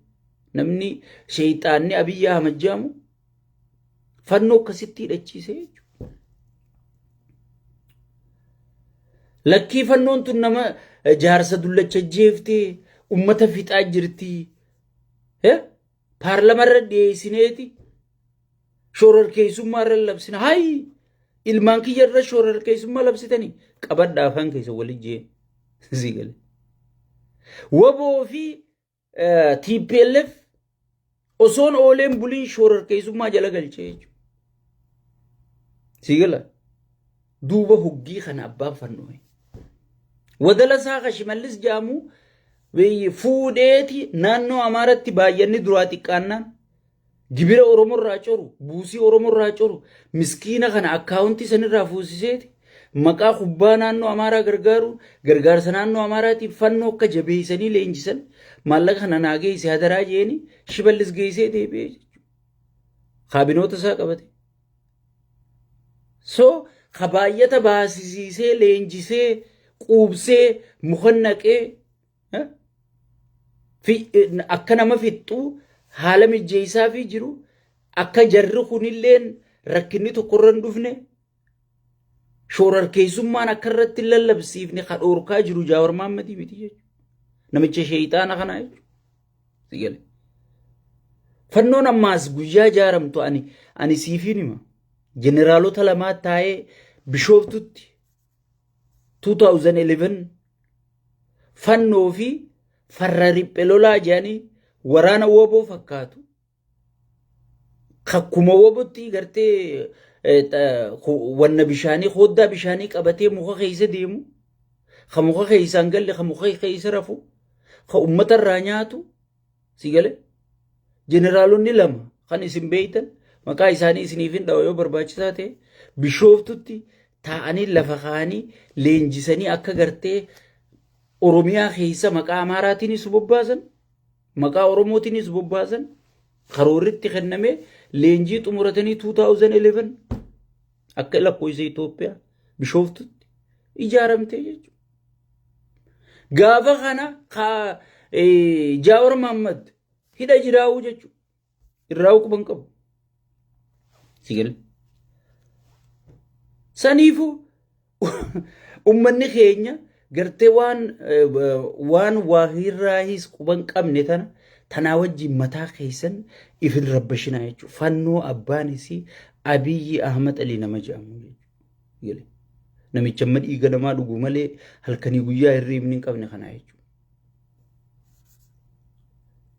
Namni sheeyxaanni Abiyyi Ahmad jedhamu fannoo akkasitti hidhachiisee jechuudha. Lakkii fannoon tun nama jaarsa dullacha jeeftee ummata fixaa jirti. Paarlamarra dhiyeessineeti shororkeessummaa irra labsina. Hayi ilmaan kiyya irra shororkeessummaa labsitanii qabadhaa afaan keessa wali jeen. Si gale. Waboo fi TPLF osoon ooleen buliin shororkeessummaa jala galchee jechuudha. Si gala. Duuba hoggii kana abbaan fannoo. Wadala isaa ka Shimallis jedhamu fuudheeti naannoo Amaaratti baay'anni duraa xiqqaannaan gibira Oromoo irraa coru, buusii Oromoo irraa coru, miskiina kana akkaawuntii sanirraa fuusiseeti maqaa kubbaa naannoo Amaaraa gargaaru, gargaarsa naannoo Amaaraatiif fannoo akka jabeessanii leenjisan maallaqa kana naa geesse hadaraa jeeni Shimallis geessee deebi'ee jechuudha. Kaabinoota isaa qabate. So ka baay'ata baasisiisee leenjisee quubsee muka naqee akka nama fixxu haala mijjeessaa fi jiru akka jarri kunilleen rakkinni tokko irra hin dhufne shoorarkeessummaan akka irratti hin lallabsiifne ka dhoorkaa jiru Jaawar Mahammadii miti jechuudha. Namicha sheeyxaana kanaa jechuudha. Si gale. Fannoon ammaas guyyaa ijaaramtu ani siifiin hima. Jeneraalota lamaa taa'ee Bishooftutti 2011 fannoo fi farra riphe lolaa jedhanii waraana woboo fakkaatu. Kakkuma wobotti gartee wanna bishaanii hoddaa bishaanii qabatee muka keessa deemu. Ka muka keessa hin galle ka muka keessa rafu ka ummata irraa nyaatu si gale jeneraalonni lama kan isin beeytan maqaa isaanii isiniif hin dhawa yoo barbaachisaa ta'e Bishooftutti taa'anii lafa kaa'anii leenjisanii akka gartee Oromiyaa keessa maqaa Amaaraatiinis bobbaasan maqaa Oromootiinis bobbaasan karoorritti kennamee leenjii xumuratanii 2011 akka lakkoofsa Itoophiyaa Bishooftutti ijaaramtee jechuudha. Gaafa kana Jaawar Mahammad hidha jiraa'uu jechuudha. Irraa quban qabu. Sigale. Saniifuu ummanni keenya gartee waan waan waahirraahis quban qabne tana tanaa wajjin mataa keessan ifin rabbashinaa jechuudha. Fannoo abbaan isii Abiyyi Ahmad Alii nama jedhamu jechuudha. Namicha amma dhiiga namaa dhugu malee halkanii guyyaa hirriibni hin qabne kanaa jechuudha.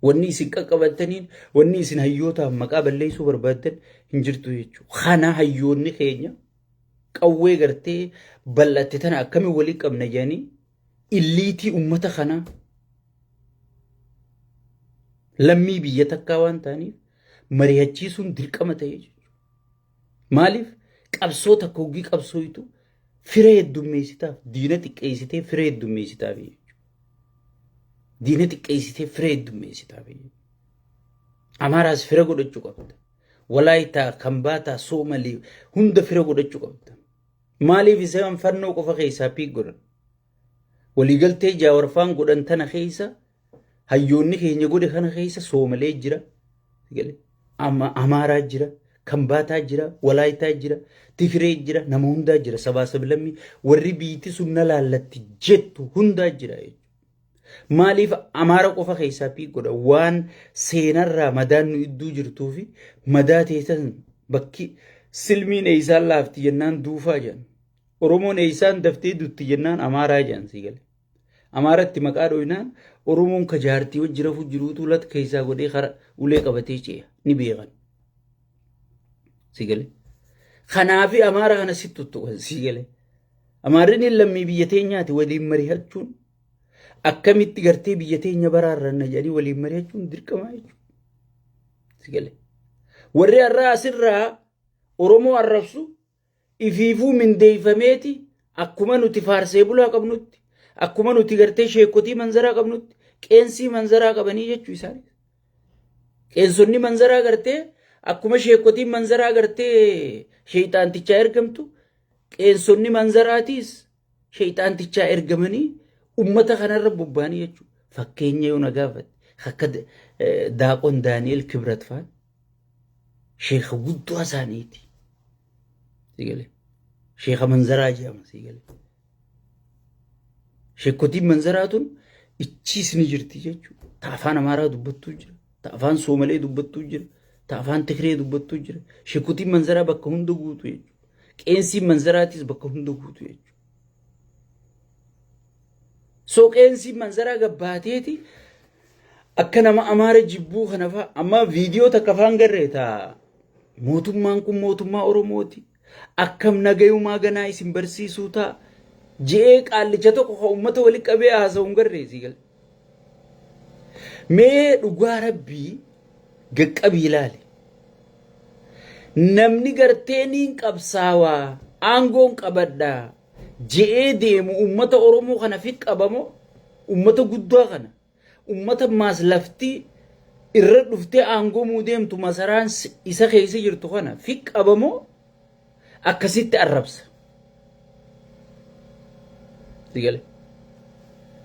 Wanni isin qaqqabattaniin wanni isin hayyootaaf maqaa balleessuu barbaaddan hin jirtu jechuudha. Kana hayyoonni keenya qawwee gartee bal'atte tana akkamiin walii qabna jedhanii illiitii ummata kanaa lammii biyya takkaa waan ta'aniif mari'achiisuun dirqama ta'ee jechuudha. Maaliif qabsoo takka hoggii qabsooytu fira heddummeessitaaf diina xiqqeessitee fira heddummeessitaaf jechuudha. Diina xiqqeessitee fira heddummeessitaaf jechuudha. Amaaraas fira godhachuu qabda. Walaayitaa, Kambaataa, Soomalii hunda fira godhachuu qabda. Maaliif isaan fannoo qofa keessaa piik godhan? Waliigaltee Jaawarfaan godhan tana keessa hayyoonni keenya godhe kana keessa Soomalee jira, Amaaraa jira, Kambaataa jira, Walaayitaa jira, Tigiree jira, nama hundaa jira, sabaa sablammii warri biitti sun na laallatti jettu hundaa jira jechuudha. Maaliif Amaara qofa keessaa piik godha? Waan seenarraa madaan nu idduu jirtuu fi madaa teessan bakki silmiin eeysaan laafti jennaan duufaa jedhan. Oromoon eeysaan daftee dutti jennaan Amaaraa jedhan sii gale. Amaaratti maqaa dhoynaan Oromoon ka jaartii wajji rafu jiruutu lat keessaa godhee kara ulee qabatee ce'a ni beekan. Sii gale. Kanaafi Amaara kana si tuttuqan sii gale. Amaarri lammii biyya teenyaati waliin mari'achuun akkamitti gartee biyya teenya baraarranna jedhanii waliin mari'achuun dirqama jechuudha. Si galee. Warri har'aa asirraa Oromoo arrabsu ifiifuu mindeeyfameeti akkuma nuti faarsee bulaa qabnutti akkuma nuti gartee sheekotii manzaraa qabnutti qeensii manzaraa qabanii jechuu isaanii. Qeensonni manzaraa gartee akkuma sheekotiin manzaraa gartee sheeyxaantichaa ergamtu Qeensonni manzaraatiis sheeyxaantichaa ergamanii ummata kanarra bobba'anii jechuudha. Fakkeenya yoo na gaafatte akka daaqon Daani'el Kibrat faan sheeka guddaa isaaniiti. Sigalee sheeka manzaraa jedhama sigalee. Sheekotiin manzaraa tun ichiis ni jirti jechuudha. Ta afaan Amaaraa dubbattuu jira. Ta afaan Soomalee dubbattuu jira. Ta afaan Tigree dubbattuu jira. Sheekotiin manzaraa bakka hunda guutu jechuudha. Qeensiin manzaraatis bakka hunda guutu jechuudha. So qeensiin manzaraa gabbaateeti akka nama Amaara jibbuu kana fa'a amma viidiyoo takka faan garree taa mootummaan kun mootummaa Oromooti. Akkam nagayumaa ganaa isin barsiisuu ta'a. Je'ee qaallicha tokko kan uummata wali qabee haasa'u hin garree sii gala. Mee dhugaa rabbii gaqqabii ilaali. Namni gartee niin qabsaawaa aangoon qabadhaa je'ee deemu uummata Oromoo kana fi qabamoo uummata guddaa kana Ummata maas lafti irra dhuftee aangomuu deemtu masaraan isa keessa jirtu kana fi qabamoo akkasitti arrabsa. Sigale.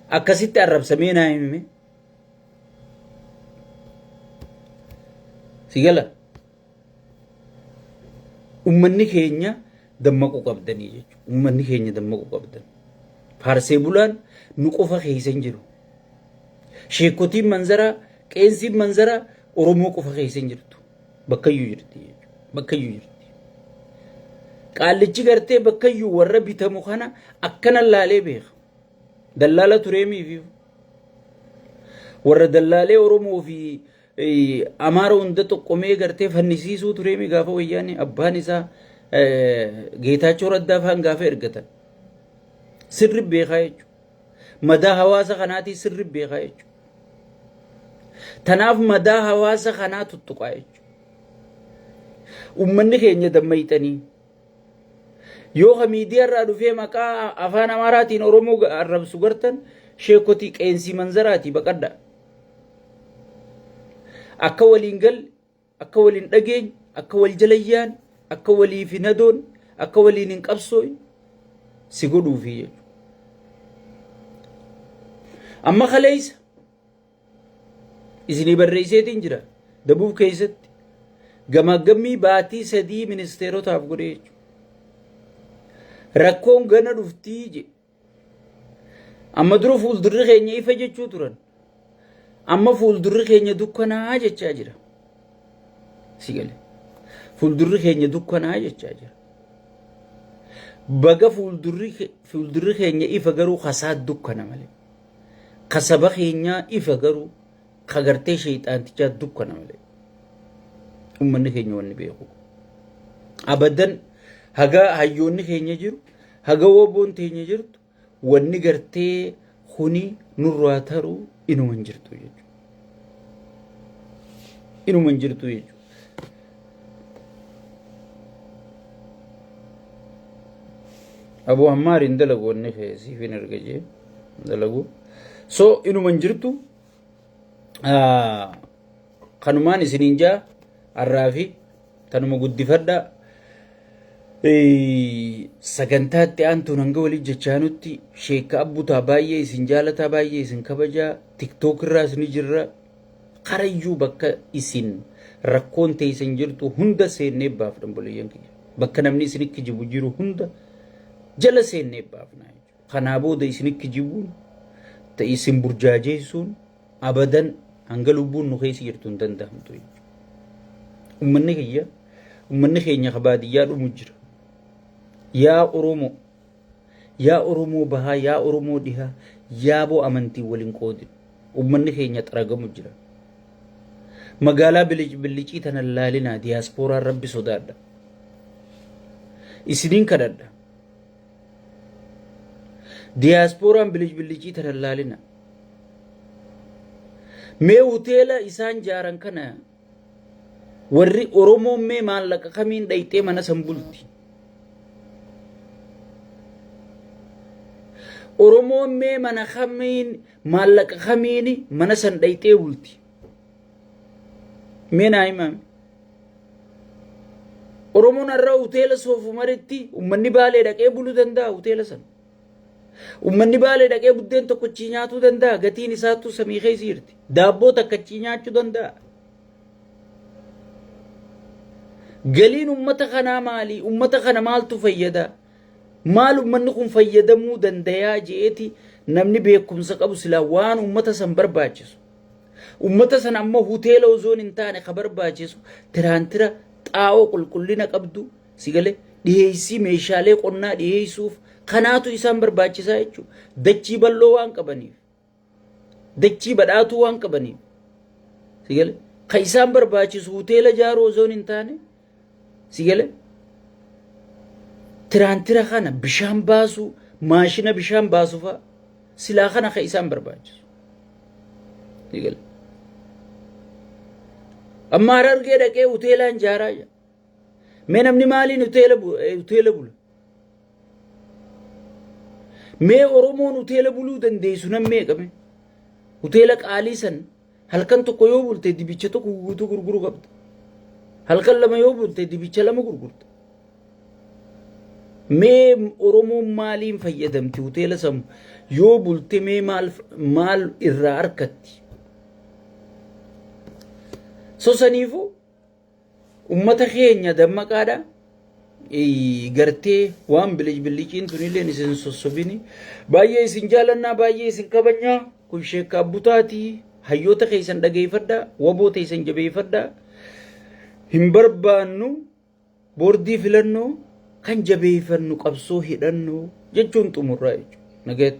Akkasitti arrabsa mee naa himi mee. Sigala. Ummanni keenya dammaquu qabdanii jechuudha. Ummanni keenya dammaquu qabdan. Faarsee bulaan nu qofa keessa hin jiru. Sheekotiin manzaraa, qeensiin manzaraa Oromoo qofa keessa hin jirtu. Bakkayyuu jirti jechuudha. Bakkayyuu jirti. Qaallichi gartee bakkayyuu warra bitamu kana akkana laalee beeka. Dallaala tureemiifi warra dallaalee Oromoo fi Amaara hunda xoqqomee gartee fannisiisuu tureemi gaafa wayyaanee abbaan isaa Geetaachoo Raddaa faan gaafa ergatan. Sirri beekaa jechuudha. Madaa hawaasa kanaatii sirri beekaa jechuudha. Tanaaf madaa hawaasa kanaa tuttuqaa jechuudha. Uummanni keenya dammayxanii yoo ka miidiyaa irraa dhufee maqaa afaan Amaaraatiin Oromoo arrabsu gartan sheekotii qeensii manzaraatii baqadha. Akka waliin galle, akka waliin dhageenye, akka wal jala yaane, akka waliif hin hadoonne, akka waliin hin qabsooyne si godhuufi jechuudha. Amma kaleessa isinii barreesseetiin jira dabuuf keessatti gamaaggammii baatii 3 ministeerotaaf godhee jechuudha. Rakkoon gana dhuftii jedhe. Amma dura fuuldurri keenya ifa jechuu turan. Amma fuuldurri keenya dukkanaa jechaa jira. Si gale. Fuuldurri keenya dukkanaa jechaa jira. Baga fuuldurri keenya ifa garuu kasaa dukkana malee. Ka saba keenyaa ifa garuu ka gartee sheexaantichaa dukkana malee. Uummanni keenya wanni beeku. Abadan haga hayyoonni keenya jiru, haga woboon teenya jirtu, wanni gartee kuni nurraa taruu inuma hin jirtu jechuudha. Inuma hin jirtu jechuudha. Abu Ammaar hin dalagu wanni kee siif hin erga jee hin dalagu. So inuma hin jirtu. Kanumaan isiniin jaa har'aa fi tanuma guddifadha. Sagantaa itti aantuun hanga walii jechaanutti sheekka abbutaa baay'ee isin jaalataa baay'ee isin kabajaa tiktook irraas ni jirra. Karayyuu bakka isin rakkoon teessan jirtu hunda seennee baafna obboleeyyan kiyya. Bakka namni isin kijibu jiru hunda jala seennee baafna. Kanaa booda isin kijibuun isin burjaajeessuun abadan hanga lubbuun nu keessa jirtu hin danda'amtu jechuudha. Uummanni kiyya uummanni keenya ka baadiyyaa dhumu jira. Yaa Oromoo yaa Oromoo bahaa yaa Oromoo dhihaa yaaboo amantii waliin qoodin. Uummanni keenya xaragamu jira. Magaalaa billicii tana laalinaa diyaaspooraan rabbi sodaadha. Isiniin kadhadha. Diyaaspooraan billicii tana laalina. Mee hoteela isaan jaaran kana warri Oromoon mee maallaqa kamiin dhayxee mana san bulti? Oromoon mee mana kamiin maallaqa kamiin mana san dhayxee bulti? Mee naa himaa. Oromoon har'a hoteela Soofumaritti uummanni Baalee dhaqee buluu danda'a hoteela sana. Uummanni Baalee dhaqee buddeen tokkochii nyaatuu danda'a. Gatiin isaattuu samii keessa jirti. Daabboo takkachii nyaachuu danda'a. Galiin uummata kanaa maali? Uummata kana maaltu fayyada? Maal uummanni kun fayyadamuu dandayaa je'eeti namni beekumsa qabu silaa waan uummata san barbaachisu. Uummata sana ammoo hoteela osoon hin taane ka barbaachisu tiraantira xaa'oo qulqullina qabdu si galee dhiheessii meeshaalee qonnaa dhiheessuuf kanaatu isaan barbaachisaa jechuudha. Dachii bal'oo waan qabaniif. Dachii badhaatuu waan qabaniif. Si galee ka isaan barbaachisu hoteela ijaaruu osoon hin taane si galee tiraantira kana bishaan baasuu maashina bishaan baasu fa'a silaa kana ka isaan barbaachisu. Si galee. Amma Harargee dhaqee hoteelaan ijaaraa jira. Mee namni maaliin hoteela bula? Mee Oromoon hoteela buluu dandeessu nam meeqa mee? Hoteela qaalii san halkan tokko yoo bulte dibicha tokko guutuu gurguruu qabda. Halkan lama yoo bulte dibicha lama gurgurta. Mee Oromoon maaliin fayyadamti hoteela san yoo bulte mee maal maal irraa arkatti? So saniifuu ummata keenya dammaqaadha. Gartee waan bilic biliciin tunilleen isin sossobini. Baay'ee isin jaalannaa baay'ee isin kabajnaa. Kun sheekka abbutaati. Hayyoota keessan dhageeffadhaa. Waboo teessan jabeeffadhaa. Hin barbaannu boordii filannoo kan jabeeffannu qabsoo hidhannoo jechuun xumurraa jechuudha. Nagaatti.